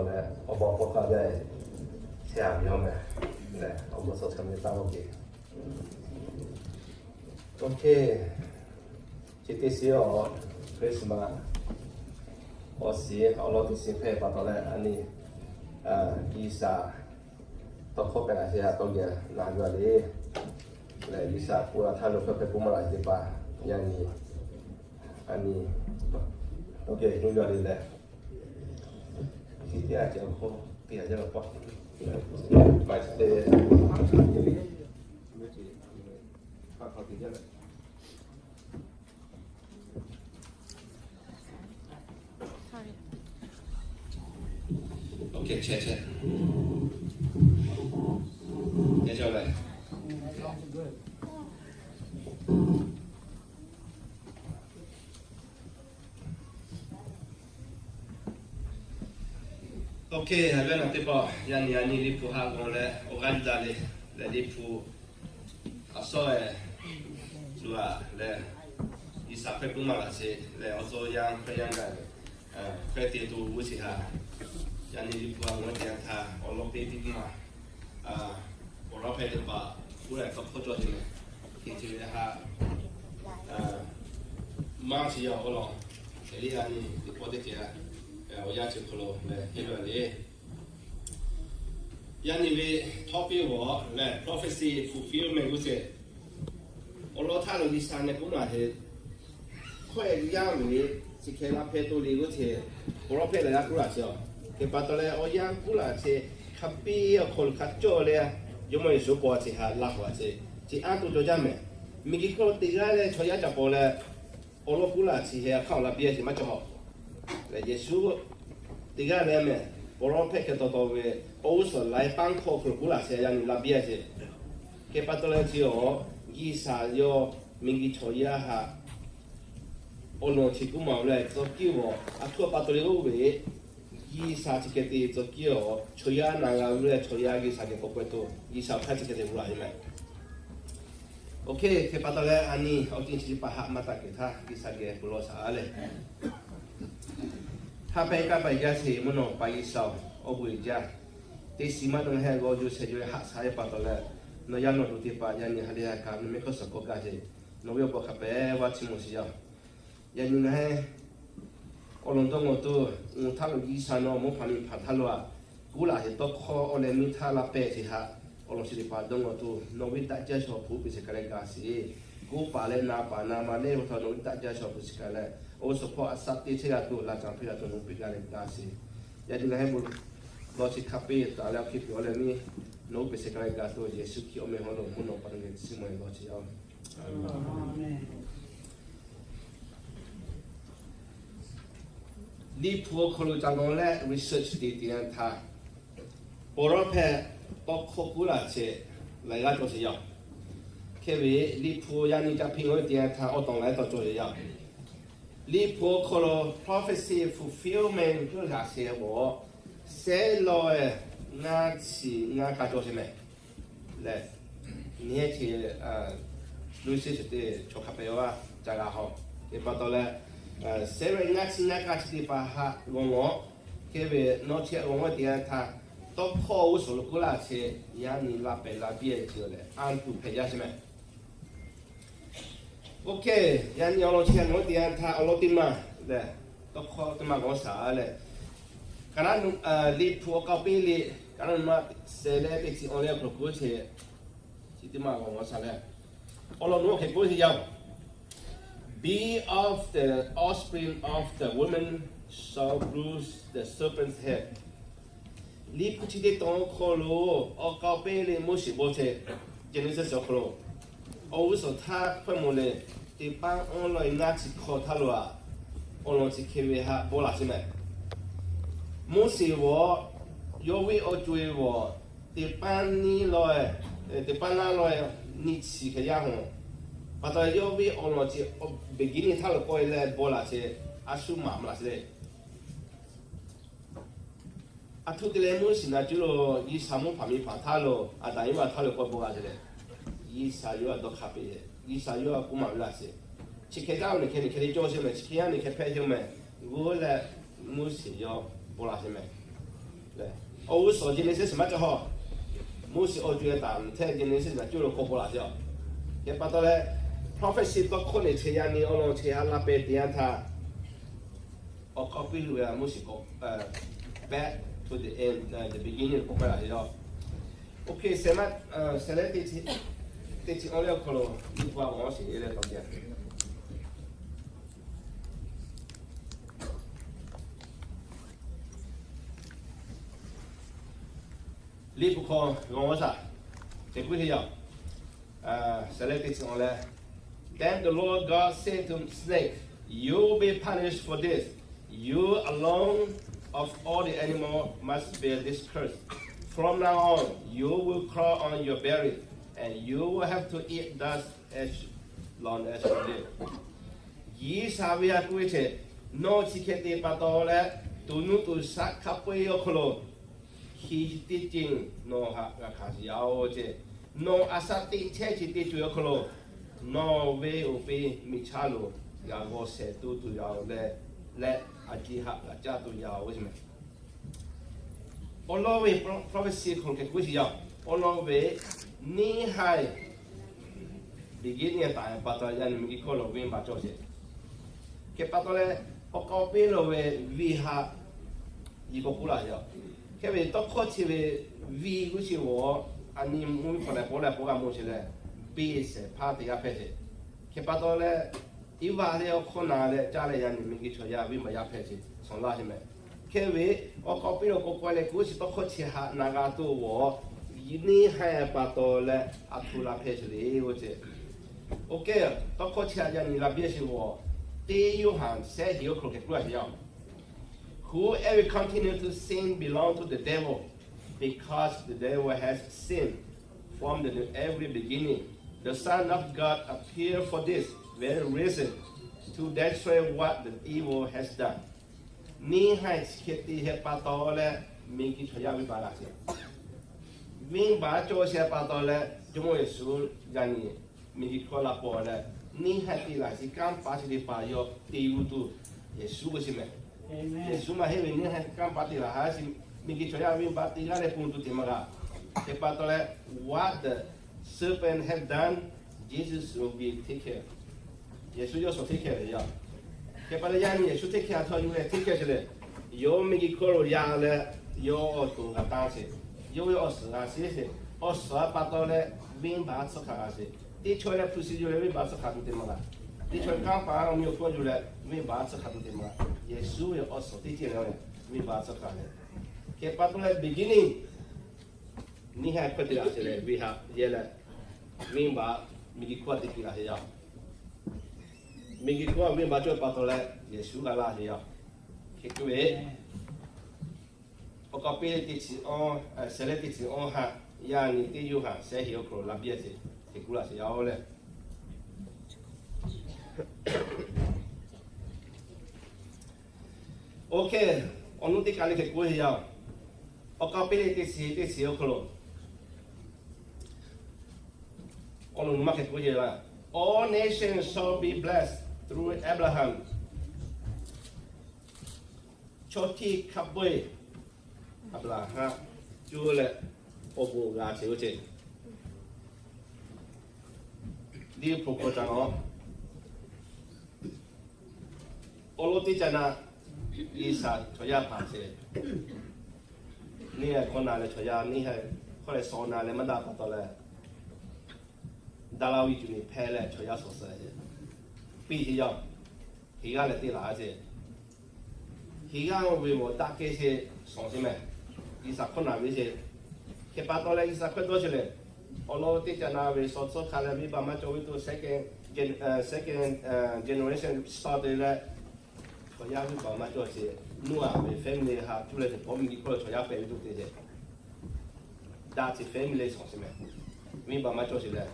Awˬ bon awˬ hk'aw kaꞈ lehˬ, sheh a ve awˬ meh lehˬ, awˬ bon suhˍ chaw meh taˇ g'awˇ ve. Ok, chi teˇ shiˉ awˬ Christmas awˬ shiˍ awˬ lawn teˇ shiˍ hpehꞈ pa taw leh, a nyi G'uiˬsha tawˇ hkawˇ pehꞈ la sheh a tawˇ geh na ve le. Lehˬ G'uiˬsha k'oˆ la htaˇ lo hk'e hpehꞈ k'oˆ maˇ la teˇ hpaˍ yaˇ nyi, a nyi tawˇ geh hiˉ g'a le leh, chi teˇ g'aˇ ceh awˬ hk'aw teˇ g'aˇ jaˇ la paˆ, pa chi teˇ g'aˇ, pa hk'aw teˇ g'aˇ leh. Ok, check, check. Ok, a ve naˬ teˇ hpaˍ, yaˇ nyi a nyi Liꞈ hpu haꞈ g'awˬ leh awˬ g'aˇ yuˬ daꞈ le, leh Liꞈ hpu a sawˉ e tuˬ a leh, G'uiˬsha hk'e k'oˆ maˇ la sheˍ leh, awˬ tcuh yaˇ hk'e yaˇ gaˬ leh, hk'e te tuˬ g'uˇ sheˍ haꞈ, yaˇ nyi Liꞈ hpu haꞈ g'awˬ teˇ yanˇ htaˇ awˬ lawn teˇ tiˉ maˇ, awˬ lawn hpehꞈ teˇ hpaˍ k'oˆ leh tawˇ hkawˇ cawˬ te leh, hk'e te ve haꞈ maˇ chi yaˇ awˬ hk'aw lo, hk'e le yaˇ nyi teˇ pawˆ teˇ ceuˬ awˬ yanˇ chi hk'aw lo leh henˇ ve le. Yaˇ nyi ve topic g'awˬ leh prophecy fulfillment g'uˇ sheˍ. Awˬ lawn htaˇ lo G'uiˬsha neh k'oˆ maˇ heˆ, hkawˇ e yaˇ ve chi hk'e la hpehꞈ to le g'uˇ sheˍ, prophet la yaˇ k'oˆ laˇ sheˍ a. Hk'e pa taw leh awˬ yanˇ k'oˆ laˇ sheˍ, hk'a piˇ awˬ hk'aw lo hk'a cawˇ leh, Jawˇmawˇ Yeˍsuˆ paw chi haꞈ la haꞈ sheˍ, chi anˇ to cawˬ jaˇ mehˍ. Miˬguiˬ hk'oˆ lo teˇ g'aˇ leh chaw yaˇ ca paw leh, awˬ lawn k'oˆ laˇ chi hk'e a hk'aˇ awˬ la piˇ a sheˍ maˇ cawˬ. Leh Yeˍsuˆ teˇ g'aˇ leh mehˍ, prophet hk'e taw taw ve, awˬ g'uˇ suhˍ laiˉ paˆ hkawˇ hk'aw lo k'oˆ laˇ sheˍ yaˇ nyi la piˇ a sheˍ. Hk'e pa taw leh chi awˬ G'uiˬsha yawˇ miˬguiˬ chaw yaˇ haꞈ awˬ lawn chi k'oˆ maˍ ve leh tcuh kiˇ awˬ, a htoꞈ pa taw le oˇ ve, G'uiˬsha chi hk'e te tcuh kiˇ awˬ, chaw yaˇ na g'a ve leh chaw yaˇ G'uiˬsha geh k'awꞈ k'oˆ e to, G'uiˬsha hk'aˇ chi hk'e te g'aw la ve mehˍ. Ok, hk'e pa taw leh a nyi awˬ ceuˬ chi teˇ hpaˍ haꞈ maˇ taˇ kehˬ htaˇ G'uiˬsha geh bon lawˬ shaˍ a leh, hk'a pehꞈ kaˇ paˍ jaˇ sheˍ mvuhˇ naw pa G'uiˬsha-oˬ, awˬ bon uiˍ jaˇ. Teˇ shiˍ maˇ nawˬ heh g'aw yuˬ shehˍ yuˬ haꞈ shaˍ ve pa taw leh, nawˬ yaˇ nawˬ duˬ teˇ hpaˍ yaˇ nyi ha lehˬ ha kaꞈ nawˬ mehˆ hk'aˇ suhˍ k'awꞈ gaˇ sheˍ. Nawˬ ve awˬ bon hk'a pehꞈ vaˇ chiˇ mvuh sheˍ yaˇ-oˬ. Yaꞈ nyi ngaˬ hui awˬ lawn dawˇ ngawˬ tuˬ, ngaˬ htaˇ lo G'uiˬsha nawˬ mvuhˇ hpaˍ miˬ hpaˍ htaˇ lo a, kuˉ laˬ sheˍ tawˇ hkawˇ awˬ leh miˇ htaˇ la pehˍ sheˍ haꞈ, awˬ lawn chi teˇ hpaˍ dawˇ ngawˬ tuˬ, nawˬ ve daꞈ jaˇ shawˍ hpu piˇ sheˍ kaꞈ leh gaˇ sheˍ. Kuˉ paˍ leh na paˍ na ma lehˬ ve htaꞈ nawˬ ve daꞈ jaˇ shawˍ hpu sheˍ kaꞈ leh, oˇ suhˍ hpawˇ a shaꞈ teˇ chehˇ g'a tuˬ, laꞈ caˬ hpehˇ g'a tuˬ nawˬ piˇ gaˇ leh gaˇ sheˍ. Yaꞈ nyi ngaˬ hui bon lawˬ chi hk'a piˇ taˍ leh awˬ hkiˇ piˇ awˬ leh miˇ nawˬ piˇ sheˍ kaꞈ leh gaˇ tuˬ, Yeˍsuˆ Hkriꞈ awˬ meh hawˉ lo mvuhˇ naw pa nawˬ geh chiˇ mvuh leh lawˬ chi yaˇ-oˬ. Liꞈ hpu awˬ hk'aw lo ca g'aw leh research te teˇ yanˇ htaˇ, prophet tawˇ hkawˇ kuˉ laˬ sheˍ laiˬ g'aˇ cawˬ sheˍ yaˇ-oˬ. Hk'e ve Liꞈ hpu yaˇ nyi ca hpiˇ g'aw teˇ yanˇ htaˇ awˬ tawˍ laiˉ tawˍ cawˬ sheˍ yaˇ. Liꞈ hpu awˬ hk'aw lo prophecy fulfillment kuˉ laˬ sheˍ awˬ, sehˉ lawˬ e ngaˇ chi ngaˇ k'a cawˬ sheˍ mehˍ. Lehˬ, nyi chi, luˇ shiˉ chi teˇ chaw hk'a pehꞈ vaˇ ca g'a hawˬ. Teˇ pa taw leh, sehˉ ve ngaˇ chi ngaˇ k'a chi teˇ hpaˍ haꞈ g'aw g'awˬ. Hk'e ve nawˬ chi g'aw g'awˬ teˇ yanˇ htaˇ, tawˇ hkawˇ g'uˇ suhˍ lo kuˉ laˬ sheˍ yaˇ nyi la pehˍ la piˇ e chi lehˬ, anˇ tuˬ hpehꞈ jaˇ sheˍ mehˍ. Ok, yaꞈ nyi awˬ lawn chi g'aw teˇ yanˇ htaˇ awˬ lawn teˇ maˬ lehˬ, tawˇ hkawˇ teˇ maˬ g'aw shaˍ leh, ka naˉ Liꞈ hpu awˬ k'aoˍ piˇ liꞈ ka naˉ ma sheh leh teˇ chi awˬ leh awˬ hk'aw lo kuˉ sheˍ, chi teˇ maˬ g'aw g'awˬ shaˍ leh, awˬ lawn nawˬ hk'e k'oˆ sheˍ yaˇ-oˬ, Be of the offspring of the woman shall bruise the serpent's head. Liꞈ hpu chi teˇ tawn awˬ hk'aw lo awˬ k'aoˍ piˇ liꞈ Moˉseˍ bon sheˍ, Genesis awˬ hk'aw lo, awˬ g'uˇ suhˍ htaˇ hpawehˇ mawˬ leh, teˇ paˉ awˬ lawn e ngaˇ chi hkawˇ htaˇ lo a, awˬ lawn chi hk'e ve haꞈ bon laˬ sheˍ mehˍ. Moˉseˍ g'awˬ, yawˇ ve awˬ co-e g'awˬ, teˇ paˉ nyi law e, teˇ paˉ naˉ law e nyi chi hk'e yaˇ hawˬ. Pa taw yawˇ ve awˬ lawn chi beginning htaˇ lo k'oˆ e leh bon laˬ sheˍ, a shu maˍ maˍ laˬ sheˍ le. Aˬ htoꞈ te leh Moˉseˍ naˍ cuˉ lo G'uiˬsha mvuhˇ hpaˍ miˬ hpaˍ htaˇ lo, Aˍdanˍ Eˇvaꞈ htaˇ lo k'awꞈ bon g'a sheˍ leh, G'uiˬsha yawˇ a dawˇ hk'a piˇ sheˍ, G'uiˬsha yawˇ a k'oˆ maˍ ve laˬ sheˍ. Chi hk'e taˇ awˬ nyi hk'e nyi hk'e te cawˇ sheˍ mehˍ, chi hk'e yaˇ nyi hk'e hpehꞈ sheˍ mehˍ, g'uˇ leh Moˉseˍ yawˇ bon laˬ sheˍ mehˍ. Awˬ g'uˇ suhˍ Genesis maˇ cawˬ hawˬ, Moˉseˍ awˬ co-e taˍ mvuhˇ htehˇ Genesis naˍ coˇ lo hk'aw k'oˆ laˇ yaˇ. Hk'e pa taw leh, prophecy tawˇ hkawˇ neˇ chi yaˇ nyi awˬ lawn chi ha la peh teˇ yanˇ htaˇ, awˬ k'aw piˇ lo ve Moˉseˍ k'awꞈ, back to the end, the beginning k'oˆ k'ai laˇ yaˇ. Okay, sehˍ maˇ, sehˍ leh teˇ chi awˇ leh awˬ hk'aw lo liꞈ hpu a awˬ awˬ shiˍ e leh tawˇ jaˇ. Liꞈ hpu hk'aw g'aw shaˍ, teˇ kuiˉ teˇ yanˇ, sehˍ leh teˇ chi awˇ leh, Then the Lord God said to snake, "You will be punished for this. You alone of all the animal must bear this curse. From now on, you will crawl on your belly, and you will have to eat dust as long as you live." G'uiˬsha ve a k'oˆ ve ce, nawˬ chi hk'e te pa taw leh, tuˬ nuˇ tuˬ shaˆ hk'a peu-eˬ awˬ hk'aw lo hkiˬ teˇ ceuˬ nawˬ htaꞈ g'a hkanˍ sheˍ yaˇ-oˬ ce. Nawˬ a shaꞈ teꞈ chehˇ chi teˇ ceuˬ awˬ hk'aw lo, nawˬ ve awˬ pi miˬ chaˇ lo g'a g'aw shehˍ tuˬ tuˬ yaˇ-oˬ leh, leh a ciˉ haꞈ g'a caˇ tuˬ yaˇ-oˬ ve ce meh. Awˬ lawn ve prophecy hk'aw lo hk'e k'oˆ sheˍ yaˇ. Awˬ lawn ve neˇ haiˬ beginning taˍ pa taw yaˇ nyi miˬ guiˬ hkawˇ lo venˇbaˆ cawˬ sheˍ. Hk'e pa taw leh, awˬ k'aw piˇ lo ve venˇ haꞈ nyi k'awꞈ k'oˆ laˇ yaˇ. Hk'e ve tawˇ hkawˇ chi ve venˇ g'uˇ chi g'awˬ, a nyi mvuhˇ miˬ hk'aw leh pawˆ leh pawˆ g'a mawˬ sheˍ leh, venˇ shehˍ hpaˇ teˇ g'aˇ hpehˇ sheˍ. Hk'e pa taw leh, Iˉvaˆ leh awˬ hkawˇ na leh caˇ leh yaˇ nyi miˬ guiˬ chaw yaˇ venˇbaˆ yaˇ hpehˇ sheˍ, shawˍ laˇ sheˍ meh. Hk'e ve awˬ k'aw piˇ lo k'awꞈ k'awꞈ leh k'oˆ chi tawˇ hkawˇ chi haꞈ na g'a tuˬ g'awˬ, neˇ haiˬ pa taw leh a htoꞈ la hpehˇ sheˍ le oˇ ce. Okay, tawˇ hkawˇ chi haꞈ yaˇ nyi la biˇ sheˍ g'awˬ, teˇ Yoˇhanˬ shehˆ hiˍ awˬ hk'aw lo hk'e k'oˆ laˇ sheˍ yaˇ. Whoever continue to sin belong to the devil, because the devil has sinned from the very beginning. The Son of God appeared for this very reason, to destroy what the evil has done. Neˇ haiˬ chi hk'e te heh pa taw leh, miˬ guiˬ chaw yaˇ venˇbaˆ g'a sheˍ. Venˇbaˆ cawˬ sheˍ pa taw leh, Jawˇmawˇ Yeˍsuˆ yaˇ nyi miˬ guiˬ hkawˇ la pawˬ leh, neˇ haiˬ te laˬ chi kanˇ paˉ chi teˇ hpaˍ yawˇ te g'uˇ tuˬ Yeˍsuˆ k'oˆ sheˍ meh. Yeˍsuˆ maˇ heˆ ve neˇ haiˬ kanˇ paˉ te laˬ ha sheˍ, miˬ guiˬ chaw yaˇ venˇbaˆ te g'aˇ leh pon tuˬ te maˇ g'a. Hk'e pa taw leh, what the serpent have done, Jesus will be take care. Yeˍsuˆ yawˇ shawˍ take care ve yaˇ. Hk'e pa taw yaˇ nyi Yeˍsuˆ take care a htawˇ yuˬ leh take care sheˍ leh, yawˇ miˬ guiˬ hkawˇ lo yaˇ leh, yawˇ awˬ to g'a taˇ sheˍ. Yawˇ ve awˬ suhˍ g'a sheˍ sheˍ. Awˬ suhˍ pa taw leh, venˇbaˆ tsuhˇ hk'aˬ g'a sheˍ. Teˇ chaw leh hpu shi yuˬ leh venˇbaˆ tsuhˇ hk'aˬ tuˬ te maˇ g'a. Teˇ chaw kanˇ paˉ awˬ miˇ awˬ hpfuhˇ yuˬ leh venˇbaˆ tsuhˇ hk'aˬ tuˬ te maˇ g'a. Yeˍsuˆ ve awˬ suhˍ teˇ ceuˬ leh venˇbaˆ tsuhˇ hk'aˬ leh. Hk'e pa taw leh beginning, neˇ haiˬ hkawˇ te laˬ sheˍ leh, venˇ haꞈ yehˇ leh, venˇbaˆ miˬ guiˬ hkawˇ te piˇ laˬ sheˍ yaˇ. Miˬ guiˬ hkawˇ venˇbaˆ cawˬ pa taw leh, Yeˍsuˆ g'a laˇ sheˍ yaˇ. Hk'e k'oˆ ve, awˬ k'aw piˇ teˇ chi awˇ, sehˍ leh teˇ chi awˇ haꞈ yaˇ nyi teˇ Yoˇhanˬ shehˆ hiˍ awˬ hk'aw lo la biˇ sheˍ, hk'e k'oˆ laˇ sheˍ yaˇ-oˬ leh. Okay, awˬ nuˇ teˇ kaˬ le hk'e k'oˆ sheˍ yaˇ. Awˬ k'aw piˇ le teˇ chi teˇ chi awˬ hk'aw lo, awˬ nuˇ maˇ hk'e k'oˆ sheˍ yaˇ. All nations shall be blessed through Abraham. Chaw hteˇ hk'a peu-eˬ Aˍbraˍhanˍ cuˇ leh awˬ bon g'a sheˍ oˇ ce. Liꞈ hpu hk'aw ca la, awˬ lawn teˇ ca na, G'uiˬsha chaw yaˇ hpanˍ sheˍ. Neˇ haiˬ hkawˇ na leh chaw yaˇ, neˇ haiˬ hkawˇ leh shawˍ na leh maˇ daꞈ pa taw leh, daꞈ la ve cuˬ nyi hpehˇ leh chaw yaˇ shawˍ suh piˇ sheˍ yaˇ. Heˍ g'aˇ leh teˇ laˬ sheˍ. Heˍ g'aˇ ve mawˬ daꞈ kehˬ sheˍ shawˍ sheˍ meh. G'uiˬsha hkawˇ na ve sheˍ. Hk'e pa taw leh G'uiˬsha hkawˇ dawˇ sheˍ leh, awˬ lawn teˇ ca na ve shawˍ tsuhˇ hk'a leh venˇbaˆ maˇ cawˬ ve tuˬ second gen, second generation start te leh, chaw yaˇ venˇbaˆ maˇ cawˬ sheˍ. Noˉaꞈ ve family haꞈ cuˇ leh teˇ pawˆ miˬ guiˬ hkawˇ lo chaw yaˇ hpehꞈ ve tuˬ te sheˍ. Daꞈ sheˍ family shawˍ sheˍ meh. Venˇbaˆ maˇ cawˬ sheˍ leh.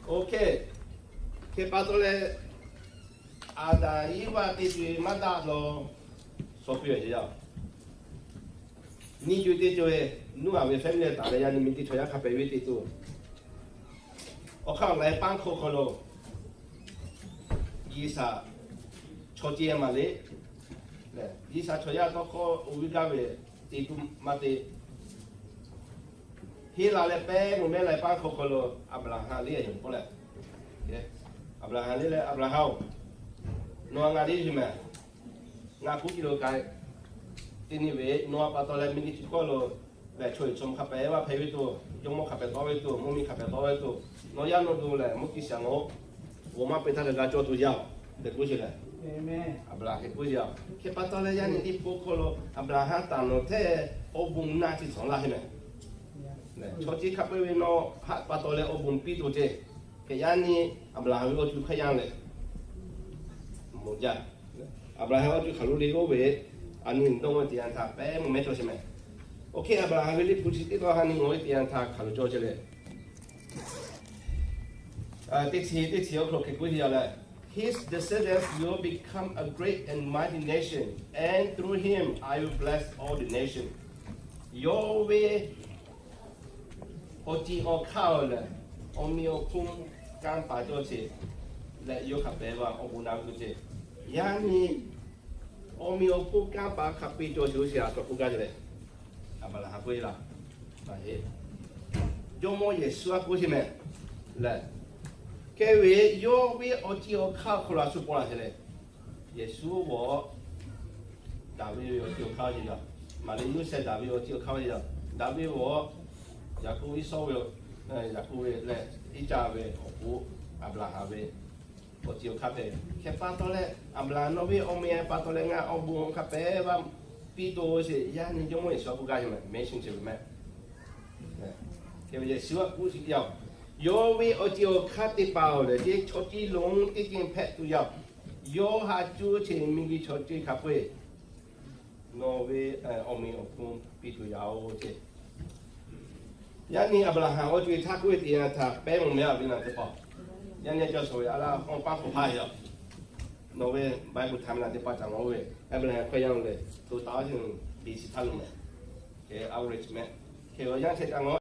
Okay. Hk'e pa taw leh, Aˍdanˍ Iˉvaˆ teˇ co-e maˇ daꞈ law, shawˍ piˇ ve sheˍ yaˇ. Nyiˇ co-e teˇ co-e, Noˉaꞈ ve family taˍ leh yaˇ nyi miˬ guiˬ chaw yaˇ hk'a peu-eˬ ve teˇ co. Awˬ hk'aˇ laiˉ paˆ hk'aw hk'aw lo, G'uiˬsha chaw ceh maˇ le. G'uiˬsha chaw yaˇ tawˇ hkawˇ oˇ ve gaˇ ve, te tuˬ maˇ te. Heˉ la leh pehˉ mvuhˇ mehˉ la paˇ hk'aw hk'aw lo Aˍbraˍhanˍ liˇ a yonˍ k'oˆ leh, Aˍbraˍhanˍ liˇ leh, Aˍbraˍhanˍ-oˬ, nawˬ a ngaˬ liˇ ve mehˬ. Ngaˬ kuˉ ti lo k'ai. Teˇ nyi ve nawˬ a pa taw leh miˬguiˬ chi hkawˇ lo lehˬ, chaw hk'aˬ ma hk'a pehꞈ vaˇ hpehꞈ ve tuˬ, jawˇmawˇ hk'a pehꞈ tawˆ ve tuˬ, mvuhˇ miˬ hk'a pehꞈ tawˆ ve tuˬ, nawˬ yaˇ nawˬ duˬ lehˬ mvuhˇ kiˇ shaˍ ngaˬ-oˬ, g'awˬ maˇ pe htaˇ g'a cawˇ tuˬ yaˇ-oˬ tehꞈ k'oˆ sheˍ leh, Aˍbraˍhanˍ hk'e k'oˆ yaˇ-oˬ. Hk'e pa taw leh yaˇ nyi teˇ hpu hk'aw lo Aˍbraˍhanˍ taˍ nawˬ hteˇ awˬ bon naˇ chi cawˬ laˇ heˆ mehˬ. Chaw chi hk'a peu-eˬ ve nawˬ haꞈ pa taw leh awˬ bon piˇ tuˬ ceˇ. Hk'e yaˇ nyi Aˍbraˍhanˍ ve awˬ ceuˬ hk'aˇ yaˇ lehˬ, mawˬ jaˇ. Aˍbraˍhanˍ awˬ ceuˬ hk'aˬ lo le oˇ ve, a nyi dawˇ ve teˇ yanˇ htaˇ pehˉ mvuhˇ mehˉ cawˇ sheˍ mehˬ. Oˇ hk'e Aˍbraˍhanˍ ve liˇ hpu chi teˇ tawˇ ha nyi ngaˬ ve teˇ yanˇ htaˇ hk'aˬ lo cawˇ sheˍ leh, teˇ chi teˇ chi awˬ hk'aw lo hk'e k'oˆ ve yaˇ lehˬ, His descendants will become a great and mighty nation, and through him I will bless all the nation. Yawˇ ve awˬ ceˬ awˬ hk'aˇ-oˬ lehˬ, awˬ meꞈ awˬ hponˇ kanˇ paˍ cawˇ sheˍ leh, yawˇ hk'a pehꞈ ve awˬ bon naˍ ve tuˬ ceˇ. Yaˇ nyi awˬ meꞈ awˬ hponˇ kanˇ paˍ hk'a peu-eˬ cawˬ sheˍ-oˬ sheˍ a taw k'oˆ gaˇ sheˍ leh, Aˍbraˍhanˍ k'oˆ ve laˇ. Jawˇmawˇ Yeˍsuˆ a k'oˆ sheˍ mehˬ lehˬ, hk'e ve yawˇ ve awˬ ceˬ awˬ hk'aˇ hk'aw lo a shu paw laˬ sheˍ leh, Yeˍsuˆ g'awˬ Daˍviˆ ve awˬ ceˬ awˬ hk'aˇ ve yaˇ, Maˍriˆ Yoˇsehꞈ Daˍviˆ ve awˬ ceˬ awˬ hk'aˇ ve yaˇ, Daˍviˆ g'awˬ Yaˍkoˆ Iˉsawˇ ve, Yaˍkoˆ ve leh Iˉcaˆ ve awˬ pon Aˍbraˍhanˍ ve awˬ ceˬ awˬ hk'aˇ hpehꞈ. Hk'e pa taw leh Aˍbraˍhanˍ nawˬ ve awˬ meꞈ pa taw leh ngaˬ awˬ bon hk'a pehꞈ vaˇ piˇ tuˬ sheˍ. Yaˇ nyi Jawˇmawˇ Yeˍsuˆ a k'oˆ gaˇ sheˍ mehˬ, mehˬ shiˍ ceˬ ve mehˬ. Hk'e ve Yeˍsuˆ a k'oˆ sheˍ yaˇ-oˬ, yawˇ ve awˬ ceˬ awˬ hk'aˇ teˇ hpaˍ-oˬ lehˬ, teˇ chaw ciˇ lonˉ teˇ ceuˬ hpehꞈ tuˬ yaˇ-oˬ. Yawˇ haꞈ cuˇ sheˍ miˬguiˬ chaw ceuˬ hk'a peu-eˬ nawˬ ve awˬ meꞈ awˬ hponˇ piˇ tuˬ yaˇ-oˬ ceˇ. Yaˇ nyi Aˍbraˍhanˍ awˬ ceuˬ htaˇ k'oˆ ve teˇ yanˇ htaˇ pehˉ mvuhˇ mehˉ a ve naˬ teˇ hpaˍ, yaˇ nyi ca shawˍ ve a laˇ hawˇ paˇ hk'awꞈ hpaˇ yaˇ, nawˬ ve Bible htaꞈ ve naˬ teˇ hpaˍ ca ngaˬ oˇ ve Aˍbraˍhanˍ hk'aˇ yaˇ-oˬ lehˬ, to taˍ awˬ ceuˬ B C htaˇ lo mehˬ. Hk'e average mehˬ. Hk'e yaˇ chehˇ ca ngaˬ